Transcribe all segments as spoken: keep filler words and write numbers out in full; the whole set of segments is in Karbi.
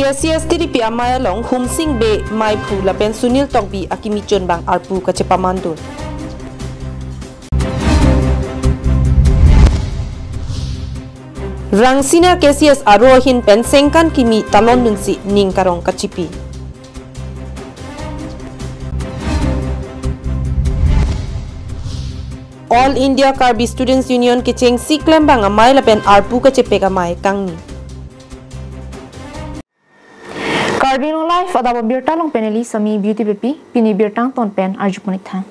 K C S T D P amei along Humsing Bey, Meiphu lapen Sunil Tokbi akimi chunbang arpu kachepamandun. Rangsina K C S aro ahin pen sengkan kimi talondunsi ning karong kachipi. All India Karbi Students Union kechengsi klembang amei lapen arpu kachepek amei kangni. Karbi Anglong Live adap abirta along pen neli Sami Beauty Beypi, pini birta angton pen arjuponik tha.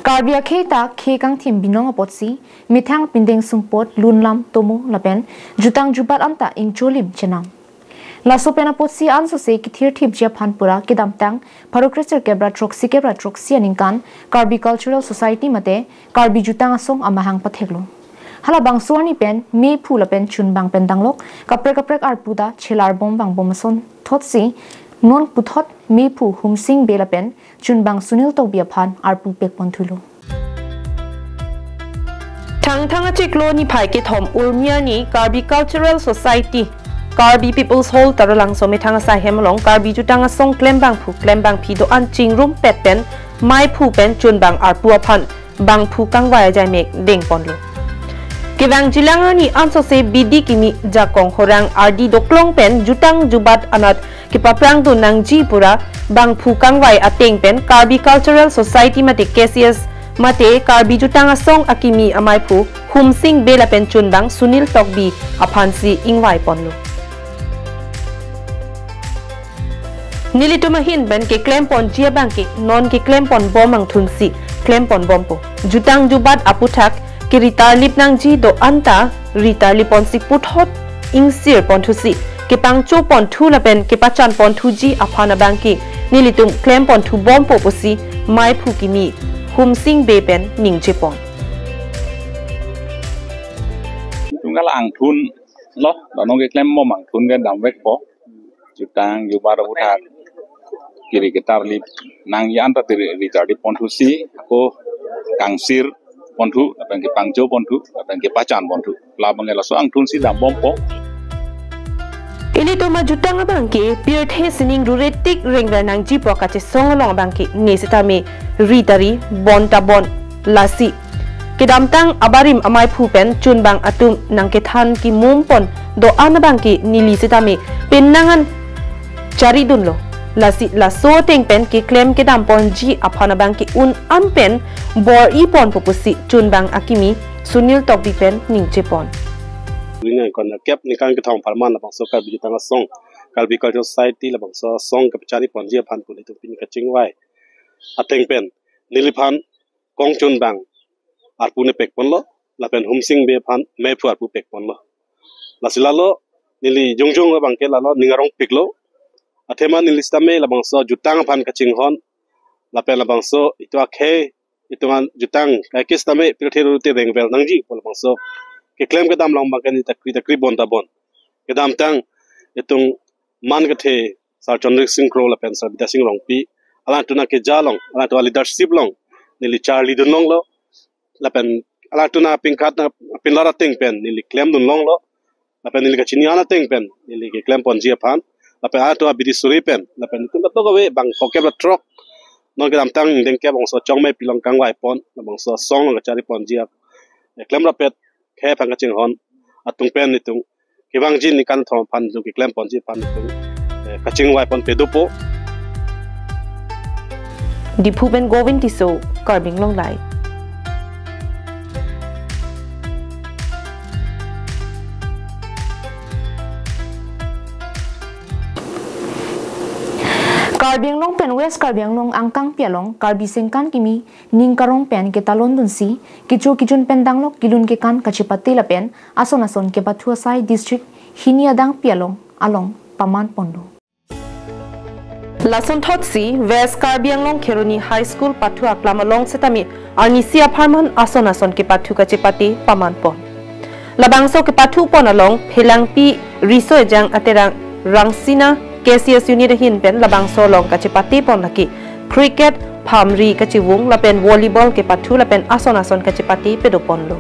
Karbi akhei ta khei kangthim binong apotsi, methang pindeng sungpot, lunlam tomo lapen jutang jubat anta ingcholim chenam. Laso pen apotsi ansose kethirthipji aphan pura kedamtang pharo kresirkep ra throksi kep ra throksi aningkan Karbi Cultural Society mate Karbi Jutang Asong amahang patheklo. Halabangso arni pen Meiphu lapen chunbang pen danglok kaprek kaprek arpu ta chelar bom vangbom asonthotsi non puthot Meiphu Humsing Bey lapen chunbang Sunil Tokbi aphan arpu pekponthulo. Thangthang achiklo niphai kethom Urmi arni Karbi Cultural Society, Karbi People's Hall Taralangso methang asai hem along Karbi Jutang Asong klembangphu klembangphi do-an chingrumpet pen Meiphu pen chunbang arpu aphan bangphu kangvai ajaimek dengponlo. Kevangjilang arni ansose bidi kimi jakong horang ardi doklong pen jutang jubat anat kepaprangdun nangji pura bangphu kangvai ateng pen Karbi Cultural Society mate K C S mate Karbi Jutang Asong akimi ameiphu Humsing Bey lapen chunbang Sunil Tokbi aphansi ingvaiponlo. Nelitum ahin pen keklemponji abangke non keklempon bom angthunsi klemponbompo. Jutang jubat aputhak keritarlip nangji do-anta ritarlipponsi puthot ingsirponthusi kepangchoponthu lapen kepachanponthuji aphan abangke nelitum klemponthubompo pusi meiphu kimi Humsing Bey pen ningjepon. Itum kala angthunlo, non keklembom angthun ke damvekpo. Jutang jubat aputhak kiri ketarlip nangji anta tiri ritarlipponthusi ako kangsirponthu lapen kepangchoponthu lapen kepachanponthu. Labangke laso angthunsi dambompo. Ilitum ajutang abangke pirthe sining ruretik rengver nangjipo, kachesong along abangke ne sitame ritari bon ta bon. Lasi kedamtang abarim ameiphu pen chunbang atum nangkethan kimumpon do-an abangke neli sitame penang an charidunlo. Lasi laso ateng pen keklem kedamponji aphan abangke un an pen bor-iponpo pusi chunbang akimi Sunil Tokbi pen ningjepon. Ring angkon kep ningkan kethom apharman labangso Karbi Jutang Asong, Karbi Cultural Society labangso asong kepachariponji aphan pu nelitum pini kachingvai ateng pen neliphan kong chunbang arpu nepekponlo, lapen Humsing Bey aphan meiphu arpu pekponlo. Lasi lalo neli jongjong abangke lalo ning arongpiklo. Athema neli sitame labangso jutang aphan kachinghon, lapen labangso itum akhei, itum an jutang kaikis tame pirthe ruretik rengver nangji pu labangso keklem kedam along abangke neli takri takri bon ta bon. Kedamtang itum man kethe Sir Chandra Sing Kro lapen Sir Bidya Sing Rongpi, alangtum akeja along, alangtum aleadership along neli charlidun longlo. Lapen alangtum apingkhat na pinlar ateng pen neli klemdun longlo. Lapen neli kachini an ateng pen neli keklemponji aphan, lapen alangtum abidi suri pen, lapen itum atok ave bang phongokep ra throk non kedamtang ingdeng kep bangso Chongmeipi along kangvaipon, bangso asong along kachariponji ap, eh, klemrapet khei aphan kachinghon atum pen itum kevangji ningkan kethom aphan itum keklemponji aphan itum, eh, kachingvaipon pedopo. Diphu pen Govind Tisso, Karbi Anglong Live. Karbi Anglong pen West Karbi Anglong angkangpi along Karbi sengkan kimi ning karong pen ketalondunsi kecho kejun pen danglok kelun kekan kachepate lapen ason ason kepathu asai district hini adangpi along along pamanponlo. Lasonthotsi West Karbi Anglong Kheroni High School pathu aklam along sitame arnisi apharman ason ason kepathu kachepate pamanpon. Labangso kepathupon along Phelangpi Riso Ejang Aterang Rangsina K C S unit ahin pen labangso along kachepatepon lake cricket, phamri kachevung lapen volleyball kepathu lapen ason ason kachepate pedoponlo.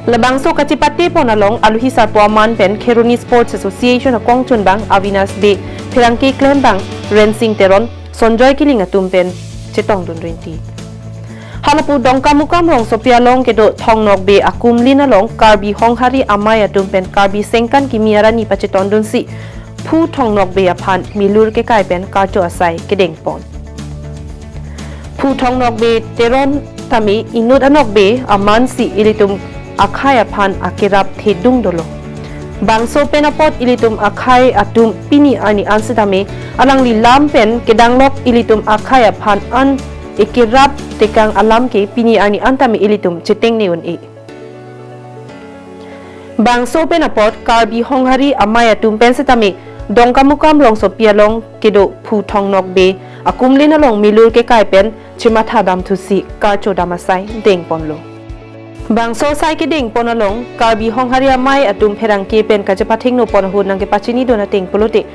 Labangso kachepate pon along aluhi sarpo aman pen Kheroni Sports Association akongchunbang Avinash Bey, pherangke klembang Rensing Teron, Sonjoy Killing atum pen chetongdun rinti. Halapu Dongkamukam rongsopi along kedo Thong Nokbe akumlin along Karbi Honghari Amei atum pen Karbi Sengkan Kimi arani pachetondunsi Phu Thong Nokbe aphan milur kekai pen karcho asai kedeng pon. Phu Thong Nokbe Teron tame inut anokbe amansi ilitum akhei aphan akerap thedung dolo. Bangso pen apot ilitum akhei atum pini arni an setame alangli lam pen kedanglok ilitum akhei aphan an ekerap tekang alam ke pini arni an tame ilitum chetengne un-e. Bangso pen apot Karbi Honghari Amei atum pen setame Dongkamukam rongsopi along kedo Phu Thong Nokbe akumlin along milur kekai pen chematha damthusi karcho dam asai deng ponlo. Bangso asai kedeng pon along Karbi Honghari Amei atum pherangke pen kachepathengno pon ahut nangkepachinidun ateng pulote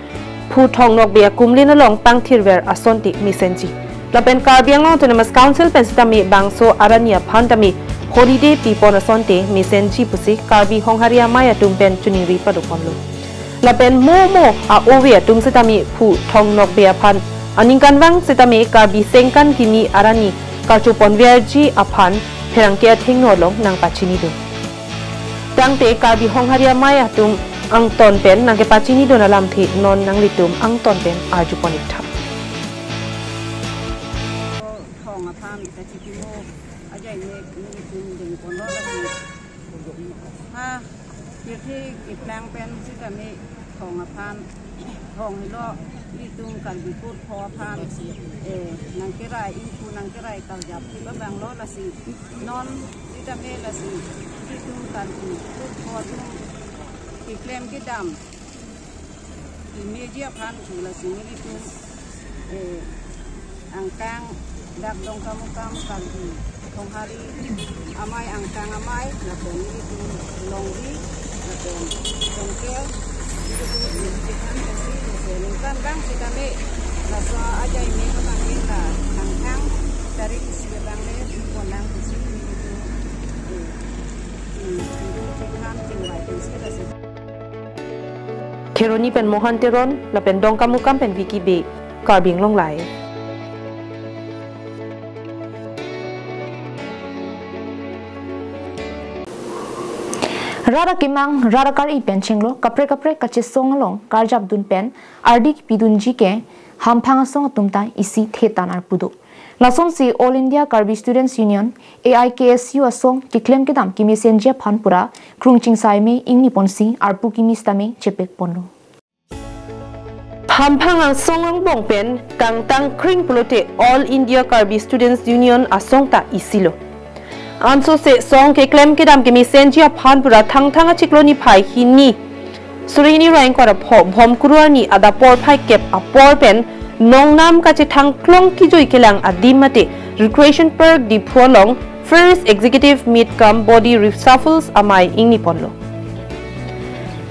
Phu Thong Nokbe akumlin along pangthirver asonte mesenji. Lapen Karbi Anglong Autonomous Council pen setame bangso arani aphan tame holiday pi pon asonte mesenji pusi Karbi Honghari Amei atum pen choningri pado ponlo. Lapen mo mo a-ove atum setame Phu Thong Nokbe aphan aningkanvang setame Karbi Sengkan Kimi arani karcho ponverji aphan pherangke athengno along nangpachinidun. Tangte Karbi Honghari Amei atum angton pen nangkepachinidun alamthe non nanglitum angton pen arju pon-ik tha. Thong aphan kachikimo ajai mek nelitum deng ponlo lasi. Ha, pirthe keplang pen setame thong aphan, thong helo ilitum Karbi kurpho aphan, eh, nangkerai ingpu nangkerai karjap helo banglo lasi. Non setame lasi ilitum Karbi kurpho atum keklem kedam kemeji aphan ke lasi nelitum, eh, angkang dak Dongkamukam Karbi Honghari Amei angkang amei, lapen nelitum longri, lapen tongkel, nelitum nelitum lasi, lapen ningkanvang setame laso ajai mek abang la angkang tarik isi abang le ponlang pusi nelitum, eh, hmm, nelitum chingvai pusi lasi. Kheroni pen Mohan Teron, lapen Dongkamukam pen Vicky Bey, Karbi Anglong Live. Rat akemang, rat akari pen chenglo, kaprek kaprek kachesong along karjapdun pen ardi kepidunji ke hamphang asong atum ta isi thetan arpu do. Lasonsi All India Karbi Students Union, A I K S U asong keklem kedam kemesenji aphan pura krung chingsai me ingni ponsi arpu kimi setame chepek ponlo. Hamphang asong angbong pen kangtang kring pulote All India Karbi Students Union asong ta isilo. Ansose song keklem kedam kemesenji aphan pura Thangthang achiklo niphai hini, suri hini ra ingkoi ra pho, Bhomkuru arni adap porphai kep apor pen nongnam kachethang klong kijui kelang adim mate Recreation Park Diphu along First Executive Meet cum Body Reshuffles amei ingni ponlo.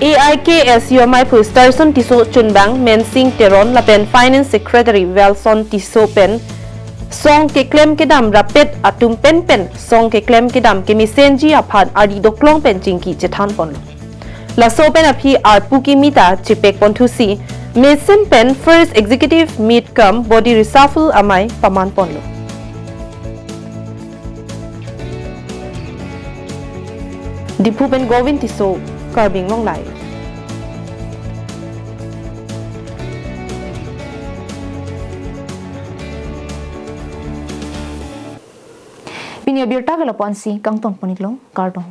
A I K S U ameiphu Starson Tisso chunbang Mensing Teron lapen Finance Secretary Welson Tisso pen song keklem kedam rapet atum pen pen song keklem kedam kemesenji aphan ardi doklong pen chingki chethan ponlo. Laso pen aphi arpu kimi ta chepek ponthusi mesen pen First Executive Meet cum Body Reshuffle amei paman ponlo. Diphu pen Govind Tisso, Karbi Anglong Live. Pini abirta ke lapu-ansi kangton pon-iklo, kardom.